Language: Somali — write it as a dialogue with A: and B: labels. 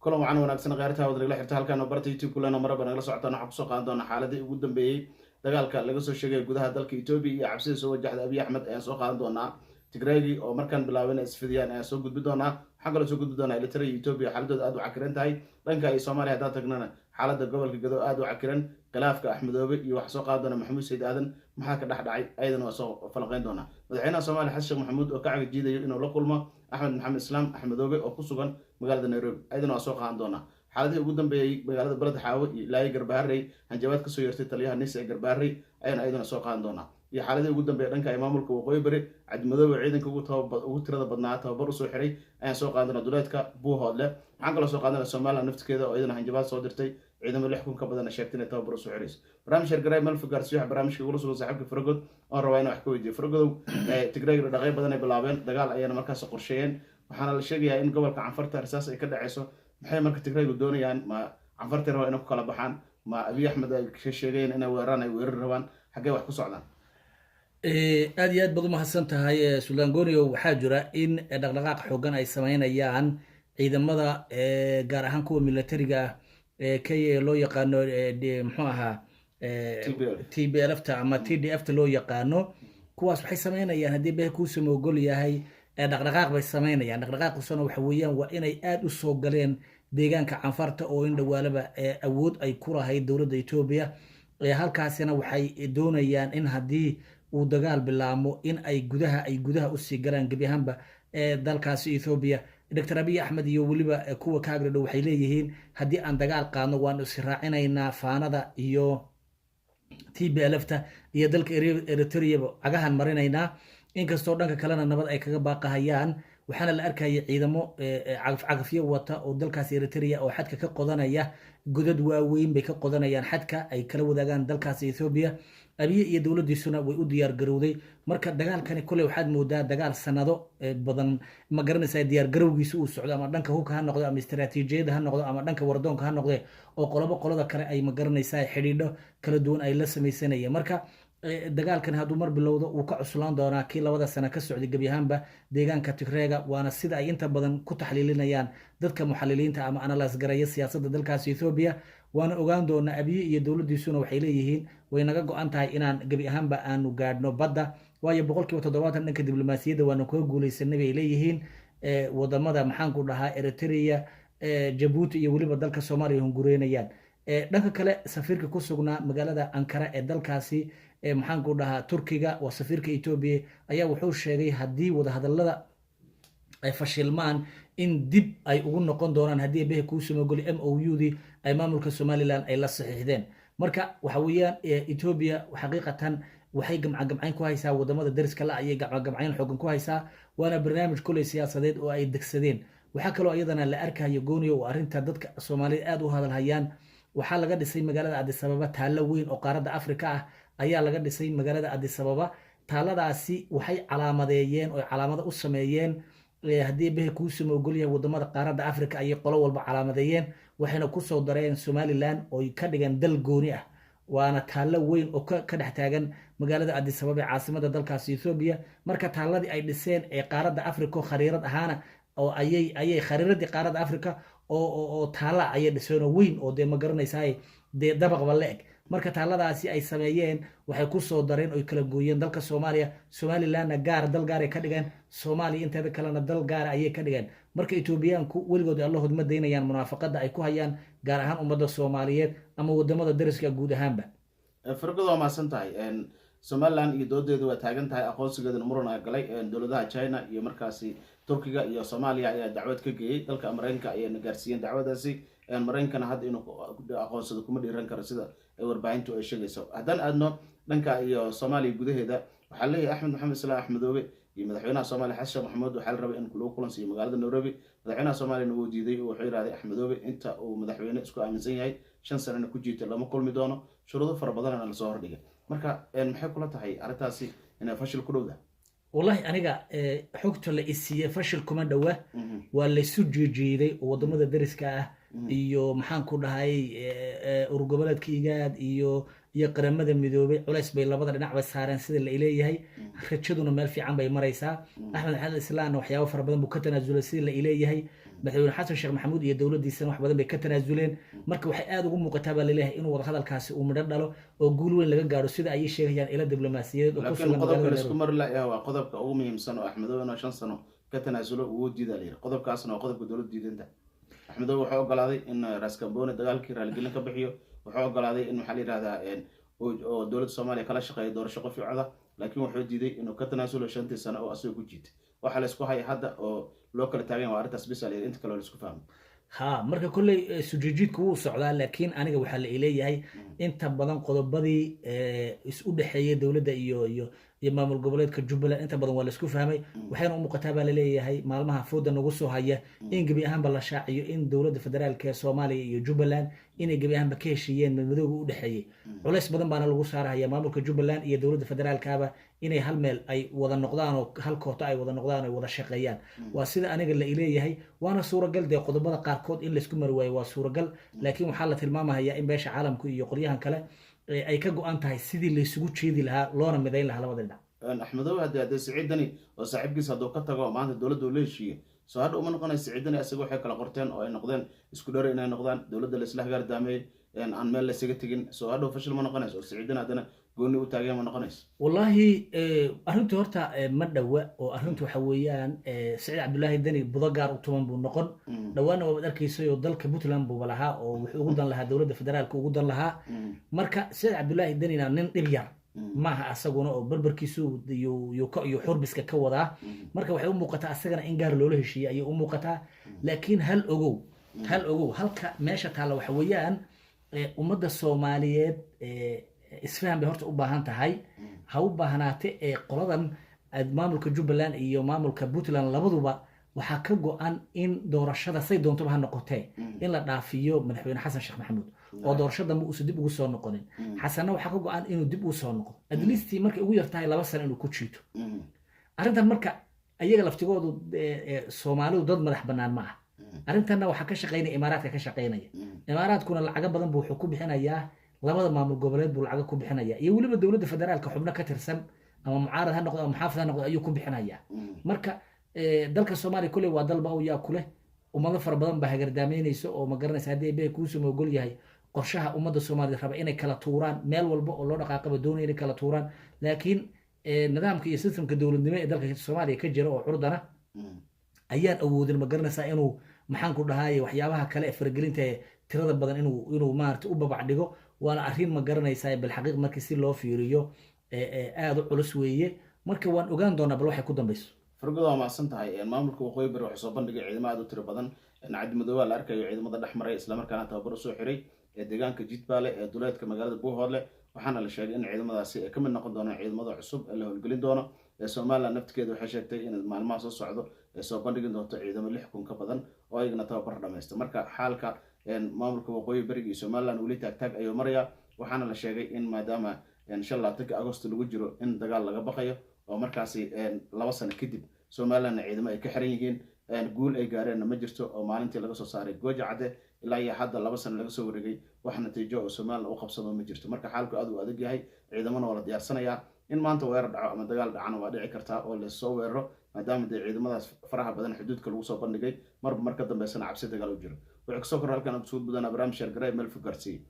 A: Kulan wacan wanaagsan, kheyrta wad nagala xirta halkaan oo barta YouTube kulena maraba nagala socotaan. Waxaan kusoo qaadan doonaa xaaladii ugu dambeeyey dagaalka laga soo sheegay gudaha dalka Etoobiya iyo cabsida soo wajahda Abiy Axmed ayaan soo qaadan doonaa. Tigreegi oo markaan bilaabay inay isfidiyaan ayaan soo gudbi doonaa. Waxaan kaloo soo gudbi doonaa Eritrea iyo Etoobiya, xaaladooda aad u cakiran tahay. Dhanka iyo Soomaaliya haddaan tagnana, xaaladda gobolka Gado aad u cakiran, khilaafka Axmedoobe iyo waxaa soo qaadan doona Maxamuud Sayid Aadan, maxaa ka dhex dhacay, ayadana waa soo falanqeyn doonaa. Madaxweynaha Soomaaliya Xasan Sheekh Maxamuud oo ka cagajiidayo inuu la kulmo Axmed Maxamed Islaam Axmedoobe oo ku sugan magaalada Nairobi, ayadana waa soo qaadan doonaa. Xaaladihii ugu dambeeyey magaalada Baled Xaawo iyo ilaayo Garbaharey, hanjabaad kasoo yeertay taliyaha NISA ee Garbaharey ayaan ayadana soo qaadan doonaa, iyo xaaladihii ugu dambeeyay dhanka ay maamulka Waqooyi Bari, Cadmadoobe ciidanka ugu tirada badnaa tababar usoo xiray ayaan soo qaadan doonaa, duleedka Buuhoodle. Waxaan kaloo soo qaadanaa Somaliland naftigeeda oo iyadana hanjabaad soo dirtay, ciidamo 6000 ka badanna sheegtay inay tababar usoo xirayso. Barnaamij shargaray meel gaarsiyo. Waxa barnaamijka igula sugan saaxiibka Faragod oon rabaa inaan wax ka weydiiyo. Faragodow, Tigreeg dhaqay badan ay bilaabeen, dagaal ayana markaas qorsheeyeen, waxaana la sheegayaa in gobolka Canfarta risaas ay ka dhaceyso. Maxay marka Tigreegu doonayaan? Ma Canfartay rabaan inay ku kala baxaan? Ma Abiy Axmed ay sheegayeen inay weeraraan ay weerari rabaan? Xaggee wax ku socdaan?
B: Aad iyo aad baad umahadsan tahay, Suldaan Gonio. Waxaa jira in dhaqdhaqaaq xoogan ay sameynayaan ciidamada, gaar ahaan kuwa militariga ah ee k loo yaqaano, muxuu ahaa, TPLF ta ama TDF ta loo yaqaano. Kuwaas waxay sameynayaan, haddii beh kuusama ogol yahay, dhaqdhaqaaq bay sameynayaan. Dhaqdhaqaaqusana waxa weeyaan waa inay aada u soo galeen deegaanka Canfarta oo in dhawaalaba awood ay ku lahayd dowladda Etoobiya. Halkaasina waxay doonayaan in haddii uu dagaal bilaamo in ay gudaha usii galaan gebi ahaanba dalkaasi Ethoobia. Dr Abiy Axmed iyo weliba kuwa ka agradhow waxay leeyihiin, haddii aan dagaal qaadno, waanu is raacinaynaa Faanada iyo TPLF ta iyo dalka Eritreaba cagahan marinaynaa, inkastoo dhanka kalena nabad ay kaga baaqahayaan. Waxaana la arkaya ciidamo cagafcagafyo wata oo dalkaas Eritrea oo xadka ka qodanaya. Godad waaweyn bay ka qodanayaan xadka ay kala wadaagaan dalkaas Ethiopia. Abiye iyo dowladdiisuna way u diyaar garowday. Marka dagaalkani koley waxaad moodaa dagaal sanado badan, ma garanaysaa, diyaar garowgiisa uu socdo, ama dhanka hubka ha noqdo, ama istaraatiijiyadda ha noqdo, ama dhanka wardoonka ha noqde, oo qolobo qolada kale ay, ma garanaysaa, xidhiidho kala duwan ay la samaysanayeen. Marka dagaalkan hadduu mar bilowdo, wuu ka cuslaan doonaa kii 2da sano ka socday gebi ahaanba deegaanka Tigreega, waana sida ay inta badan ku taxliilinayaan dadka muxaliliinta ama analyse garaya siyaasadda dalkaas Ethiopia. Waana ogaan doonaa. Abiye iyo dowladdiisuna waxay leeyihiin, way naga go-an tahay inaan gebi ahaanba aanu gaadhno badda, waayo 70% dhanka diblomaasiyadda waanu kaga guuleysanay, bay leeyihiin, wadamada, maxaanku dhahaa, Eritrea, Jabuuti iyo weliba dalka Soomaaliya hungureynayaan. Dhanka kale, safiirka ku sugnaa magaalada Ankara ee dalkaasi, maxaanku dhahaa, Turkiga, waa safiirka Etoobiya, ayaa wuxuu sheegay haddii wadahadalada ay fashilmaan in dib ay ugu noqon doonaan, haddii behe kuusumogoli, MOU dii ay maamulka Somaliland ay la saxiixdeen. Marka waxa weeyaan, Etoobiya xaqiiqatan waxay gamcagamcayn ku haysaa wadamada dariska la ayay gamcagamcayn xoogan ku haysaa, waana barnaamij koley siyaasadeed oo ay degsadeen. Waxaa kaloo iyadana la arkayo, Gooniyo, oo arrinta dadka Soomaalida aada u hadalhayaan. Waxaa laga dhisay magaalada Adisababa taallo weyn oo qaaradda Afrika ah ayaa laga dhisay magaalada Adisababa. Taaladaasi waxay calaamadeeyeen oo calaamado u sameeyeen, haddii behe kuusuma ogolyahay, wadamada qaaradda Africa ayay qolo walba calaamadeeyeen, waxayna kusoo dareen Somaliland ooy ka dhigeen dal gooni ah. Waana taallo weyn oo ka dhex taagan magaalada Adisababa ee caasimada dalkaasi Ethoobia. Marka taalladii ay dhiseen ee qaaradda Africa oo khariirad ahaana oo ayay khariiradii qaaradda Africa oo taalla ayay dhiseen oo weyn oo dee, ma garanaysaa, dee dabaqba la eg. Marka taalladaasi ay sameeyeen waxay kusoo dareen oy kala gooyeen dalka Soomaaliya. Somalilandna gaar dal gaaray ka dhigeen, Soomaaliya inteeda kalena dal gaara ayay ka dhigeen. Marka Etoobiyaanku weligood Allahood ma daynayaan munaafaqada ay ku hayaan, gaar ahaan ummadda Soomaaliyeed ama wadamada dariska guud ahaanba.
A: Fargado, waa mahadsan tahay. Somaliland iyo doodeedu waa taagan tahay, aqoonsigeeduna muran a galay. Dowladaha China iyo markaasi Turkiga iyo Soomaaliya ayaa dacwad ka geeyey dalka Mareykanka, ayayna gaarsiiyeen dacwadaasi. Mareykankana hadda inuu aqoonsado kuma dhiiran karo, sida warbaahintu ay sheegayso. Haddaan aadno dhanka iyo Soomaaliya gudaheeda, waxaa leeyahay Axmed Maxamed Islaam Axmedoobe iyo madaxweynaha Soomaaliya Xasan Sheekh Maxamuud waxaa la rabay in lagu kulansiiyo magaalada Nairobi. Madaxweynaha Soomaaliyana wuu diiday oo wuxuu yidhahday Axmedoobe inta uu madaxweyne isku aaminsan yahay 5 sanana ku jiito lama kulmi doono. Shuruudo fara badanana lasoo hordhigay. Marka maxay kula tahay arrintaasi inay fashil ku dhowda?
B: Wallahi aniga xogta la isiiye fashil kuma dhowa. Waa laysu jiijiiday oo wadamada dariska ah iyo, maxaan ku dhahay, urur goboleedka IGAD iyo Qaramada Midoobay culays bay labada dhinac bay saareen, sida la ileeyahay. Rajaduna meel fiican bay maraysaa. Axmed Maxamed Islaamna waxyaabo fara badan buu ka tanaasulay, sida la ileeyahay. Madaxweyne Xasan Sheekh Maxamuud iyo dowladdiisana wax badan bay ka tanaasuleen. Marka waxay aada ugu muuqataa baa laleeyahay inuu wadahadalkaasi uu midho dhalo oo guul weyn laga gaaro, sida ayay sheegayaan ila diblomaasiyadeed oo ku
A: Laakiin
B: sugan
A: qodobka
B: magaalada
A: laisku
B: Nairobi.
A: mari layaha waa qodobka ugu muhiimsan oo Axmedoobe inuu 5 sano ka tanaasulo uu diidaa la yidhi. Qodobkaasna waa qodobka dowladda diidanta. Axmedoobe wuxuu ogolaaday in Raskamboni dagaalkii raaligelin ka bixiyo, wuxuu ogolaaday in, maxaa la yidhahdaa, oo dowladda Soomaaliya kala shaqeeyo doorasho qof iyo coda, laakiin wuxuu diiday inuu ka tanaasulo 5-tii sano oo asaga ku jiitay. Waxaa la isku haya hadda oo loo kala taagan yahay waa arrintaas bisa la yidhi, inta kale oo la isku fahmo.
B: Ha, marka kolley sujuujiidku wuu socdaa, laakiin aniga waxaa la ileeyahay inta badan qodobadii is u dhexeeyay dowladda iyo maamul goboleedka Jubbaland inta badan waa laisku fahmay. Waxayna u muuqataa baa laleeyahay maalmaha fooda nagu soo haya in gebi ahaanba la shaaciyo in dowladda federaalka ee Soomaaliya iyo Jubbaland inay gebi ahaanba ka heshiiyeen madmadowga u dhexeeyey. Culays badan baana lagu saarahaya maamulka Jubbaland iyo dowladda federaalkaaba inay hal meel ay wada noqdaan oo hal koota ay wada noqdaan, ay wada shaqeeyaan. Waa sida aniga la ileeyahay, waana suuragal dee qodobada qaarkood in laisku mari waayo, waa suuragal. Laakiin waxaa la tilmaamayaa in beesha caalamku iyo qolyahan kale ay ka go-an tahay sidii laysugu jeedi lahaa loona midayn lahaa labada dhinac.
A: Axmedoobe haddii Siciid Dani oo saaxiibkiisa hadduu ka tago maanta dowladda uu la heshiiyey, soo hadha uma noqonay Siciid Dani asaga waxay kala qorteen oo ay noqdeen isku dhare inay noqdaan, dowladda la isla hagaardaameeyey, aan meel laysaga tegin, soo hadhow fashil ma noqonayso oo Siciid Dani haddana gooni u taageen ma noqonayso?
B: Wallaahi arrintu horta ma dhowa, oo arrintu waxa weeyaan Saciid Cabdullaahi Deni budo gaar u tuman buu noqon. Dhowaanna waabad arkaysay oo dalka Puntland buuba lahaa oo wuxuu ugu dan lahaa dowladda federaalka ugu dan lahaa. Marka Saciid Cabdullaahi Denina nin dhib yar maaha asaguna, oo berberkiisu iyo xurbiska ka wadaa. Marka waxay u muuqataa asagana in gaar loola heshiiyey ayay u muuqataa. Laakiin hal ogow, halka meesha taalla waxa weeyaan ummadda Soomaaliyeed isfaham bay horta u baahan tahay. Ha u baahnaate ee qoladan maamulka Jubbaland iyo maamulka Puntland labaduba waxaa ka go-an in doorashada say doontoba ha noqotee in la dhaafiyo madaxweyne Xasan Sheekh Maxamuud oo doorasho dambe uusan dib ugu soo noqonin. Xasanna waxaa ka go-an inuu dib ugu soo noqdo, at least markay ugu yartahay 2 sano inuu ku jiito arrintan. Marka ayaga laftigoodu Soomaalidu dad madax bannaan ma aha. Arrintanna waxaa ka shaqaynaya Imaaraadka ka shaqaynaya. Imaaraadkuna lacago badan buu wuxuu ku bixinayaa labada maamul goboleed buu lacago ku bixinaya, iyo weliba dowladda federaalka xubno ka tirsan, ama mucaarad ha noqdo ama muxaafid ha noqdo, ayuu ku bixinayaa. Marka dalka Soomaaliya kolley waa dalba yaa kuleh, ummado fara badan baa hagardaameynaysa oo ma garanaysa haddii eebbe kuusuma ogol yahay qorshaha ummadda Soomaaliya raba inay kala tuuraan, meel walba oo loo dhaqaaqaba doonaya inay kala tuuraan. Laakiin nidaamka iyo systemka dowladnimo ee dalka Soomaaliya ka jira oo curdana ayaan awoodin, ma garanaysaa, inuu, maxaan ku dhahaye, waxyaabaha kale ee faragelinta ee tirada badan inuu maarata u babac dhigo. Waana arrin, ma garanaysaa, bilxaqiiq markii si loo fiiriyo aada u culus weeye. Marka waan ogaan doonaa bal waxay ku dambayso.
A: Fargoda, waa macsan tahay. Maamulka Waqooyi Bari wuxuu soo bandhigay ciidamo aad u tiro badan. Cabdimadoobe la arkayo ciidamada dhex maray, islamarkaana tababar usoo xiray ee deegaanka Jidbaale ee duleedka magaalada Buuhoodle, waxaana la sheegay in ciidamadaasi ay ka mid noqon doonaan ciidamada cusub ee la howlgelin doono. Ee Somaliland naftigeeda waxay sheegtay in maalmaha soo socdo ay soo bandhigi doonto ciidamo 6000 ka badan oo ayagana tababar dhamaysta. Marka xaalka maamulka Waqooyi Bariga iyo Somaliland weli taagtaag ayuu marayaa, waxaana la sheegay in maadaama 25-ka Agosto lagu jiro in dagaal laga baqayo, oo markaasi 2 sano kadib Somalilandna ciidamo ay ka xiran yihiin, guul ay gaareenna ma jirto, oo maalintii laga soo saaray Gooja Cadde ilaa iyo hadda 2 sano laga soo wareegay, wax natiijo oo Somaliland u qabsamo ma jirto. Marka xaalku aad uu adag yahay, ciidamona waa la diyaarsanayaa. In maanta weerar dhaco ama dagaal dhacana waa dhici kartaa oo lasoo weeraro, maadaama dee ciidamadaas faraha badan xuduudka lagu soo bandhigay, marba mar ka dambeysana cabsi dagaal u jiro. Wuxuu kasoo korra halkan kusoo gudanaa barnaamij sheergaray meel fog gaarsiiyey.